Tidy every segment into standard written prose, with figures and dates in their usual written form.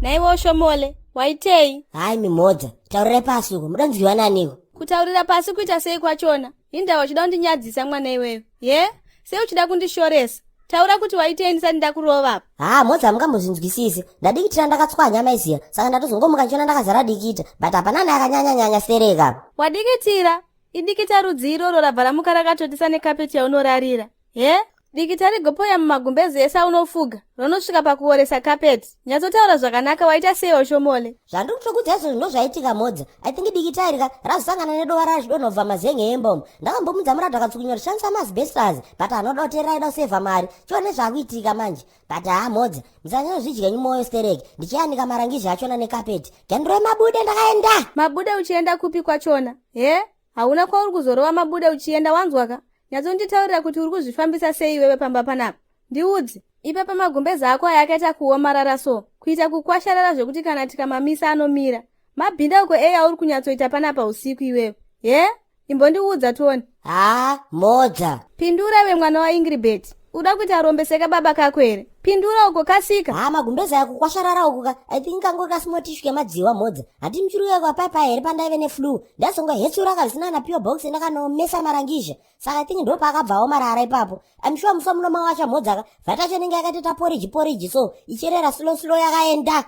Naiwe Shomole, waitei? Hayi mimhodza, taurira pasi uko, mudanzwiwa naniko? Kutaurira pasi kuita sei kwachona? Hindawa uchida kundinyadzisa mwana iwewe. Ye? Sei uchida kundishoresa? Taura kuti waitei ndisati ndakurova apa. Haa mhodza hamungambozvinzwisisi. Ndadikitira ndakatswanya maiziya, saka ndatozongomuka ndichiona ndakazara dikita, but hapana ani akanyanya-nyanya stereka apa. Wadikitira? Idikita rudzi iroro rabva ramuka rakatotisa nekapeti yaunorarira. He? Dikita rigopoya mumagumbeze ese aunofuga, ronosvika pakuoresa kapeti. Nyatsotaura zvakanaka waita sei Oshomole? Zvandiri kutokudza izvozvo ndozvaitika mhodza. I think dikita iri ka razosangana nedova razvidonhobva mazenge emba umu. Ndakambomudza muradho akatsukunywa kuti shandisa maasbestos but anoda kuteerera aida kusevha mari. Chione zvakuitika manje. But haa mhodza, musanyanyozvidya mwoyo stereki. Ndichiyanika marangizha achona nekapeti. Ganduroi mabude ndakaenda. Mabude uchienda kupi kwachona? He? Hauna kwauri kuzorova mabude uchienda wanzwa ka? Nyatsonditaurira kuti uri kuzvifambisa sei iwewe pamba panapa. Ndiudze. Ipapa magumbeze ako aya akaita kuomarara so, kuita kukwasharara zvekuti kana tikamamisa anomira. Mabhindauko ei auri kunyatsoita panapa usiku iwewe? He? Imbondiudza tione. Haa mhodza. Pindura iwe mwana waIngribet. Uda kuita rombe sekababa kako here? Pindura uko kasika. Haa magumbeze aya kukwasharara uku ka I think kangori kasimotishu kemadziwa mhodza. Handi muchiruya kwapaipai here pandaive neflu. Ndazongohetsura kazvisina na pure box ndakanomesa marangizha. Saka I think ndopaakabvawo marara ipapo. I'm sure musi wamunomawacha mhodza ka vhata yacho inenge yakatoita porridge porridge so ichirera slow slow yakaenda.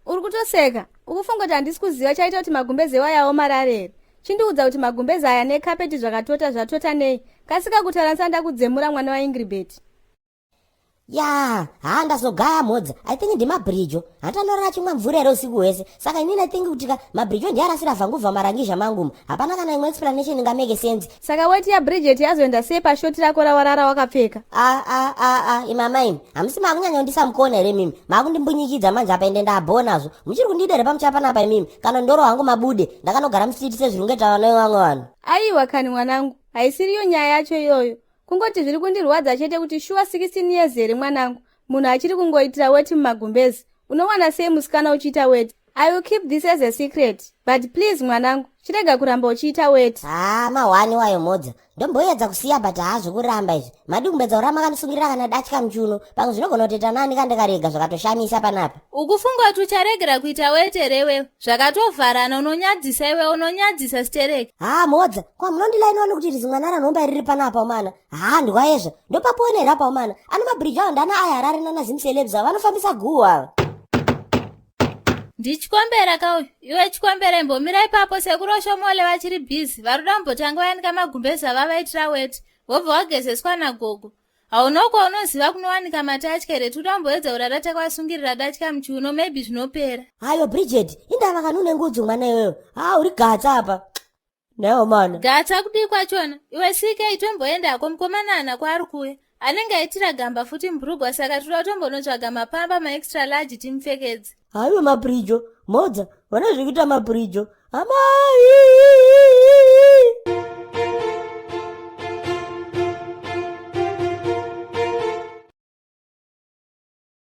Uri kutoseka. Ukufunga kuti handisi kuziva chaita kuti magumbeze iwaya aomarare here? Chindiudza kuti magumbeze aya nekapeti zvakatota zvatota nei? Kasika kutaura ndisati ndakudzemura mwana waIngribet. Ya, haa ndazogaya mhodza. I think ndimabhirijo. Handanorara chimwa mvura here usiku hwese. Saka inini I think kuti ka mabhirijo ndiye arasira vhangubva marangizha mangu. Hapana kana imwe explanation ingamake sense. Saka weti yaBridget yazoenda sei pashoti rako rawarara wakapfeka? A a a a imama imi. Hamusi makunyanya kundisa mukona here imimi? Makundimbunyikidzwa manje apa ende ndabhoo nazvo. Muchiri kundida here pamucha panapa imimi? Kana ndoro hangu mabude. Ndakanogara mustreet sezviri kungoita vana vevamwe vanhu. Aiwa kani mwanangu, haisiriyo nyaya yacho iyoyo. Kungoti zviri kundirwadza chete kuti shuwa 16 years here mwanangu, munhu achiri kungoitira weti mumagumbezi. Unowana sei musikana uchiita weti? I will keep this as a secret, but please mwanangu, chirega kuramba uchiita weti. Haa mahwani wayo mhodza. Ndomboedza kusiya but haa zvekuramba izvi. Madii kumbedza kuramba makandisungirira kana datya muchiuno. Pamwe zvinogona kutoita nani ka ndikarega zvakatoshamisa panapa. Ukufunga kuti ucharegera kuita weti here iwewe? Zvakatovharana unonyadzisa iwe unonyadzisa stereki. Haa mhodza, kwa munondilainiwa nekuti rizi mwana ranhomba riri panapa umana. Haa ndwayezva. Ndopapoona here apa umana. Ano mabridge awo ndana aya Harare nana Zim celebs ava vanofambisa guhu ava. Ndichikombera kauyu. Iwe chikombera imbomira ipapo sekuru Oshomole vachiri busy. Varuda kumbotanga vayanika magumbezi avavaitira weti. Vobva wagezeswa nagogo. Hauna kwaunoziva kunowanika matatya here tikuda kumboedza kurara takavasungirira datya muchiuno maybe zvinopera. Hayo Bridget, indava kana une ngudzu mwana iwewe. Haa uri gatsa apa. Nayo mana. Gatsa kudii kwachona? Iwe CK tomboendako mukomana haana kwaari kuuya. Anenge aitira gamba futi mubhurugwa saka tinoda kutombonotsvaga mapamba maextra large timupfekedze. Haiwe maprijo, modza, vana zvekuita maprijo. Amai!